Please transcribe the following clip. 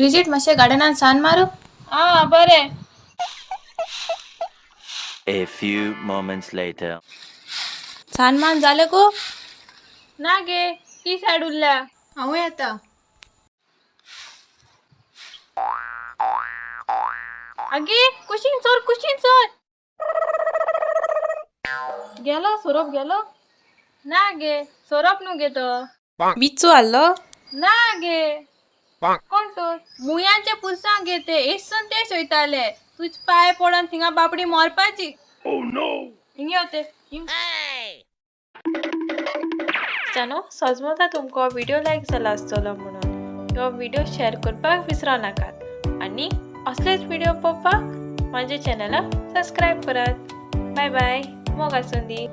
ब्रिजीट, मातशें गार्डनान सान मारू. आ बरें. A few moments later. सान मान जालें गो? ना गे, ती सायड उरल्या. हांवूय येता. आगे कुशीन सोर, कुशीन सोर. गेलो सोरोप गेलो. ना गे, सोरोप न्हू गे तो. बिच्चू आहलो? ना गे, कोण तो? मुयांचे पुरसांव गे ते, एसून ते शोयताले. तुज पांय पडोन थिंगा बाबडी मरपाची. हिंग यो ते हिंग. जानो सजमता तुमकां व्हिडिओ लायक जाला आसतलो म्हणून. हो व्हिडिओ शेअर करपाक विसरो नाकात आनी असलेच व्हिडिओ पळोवपाक म्हाज्या चॅनलाक सबस्क्रायब करात. बाय बाय, मोग आसूं दी.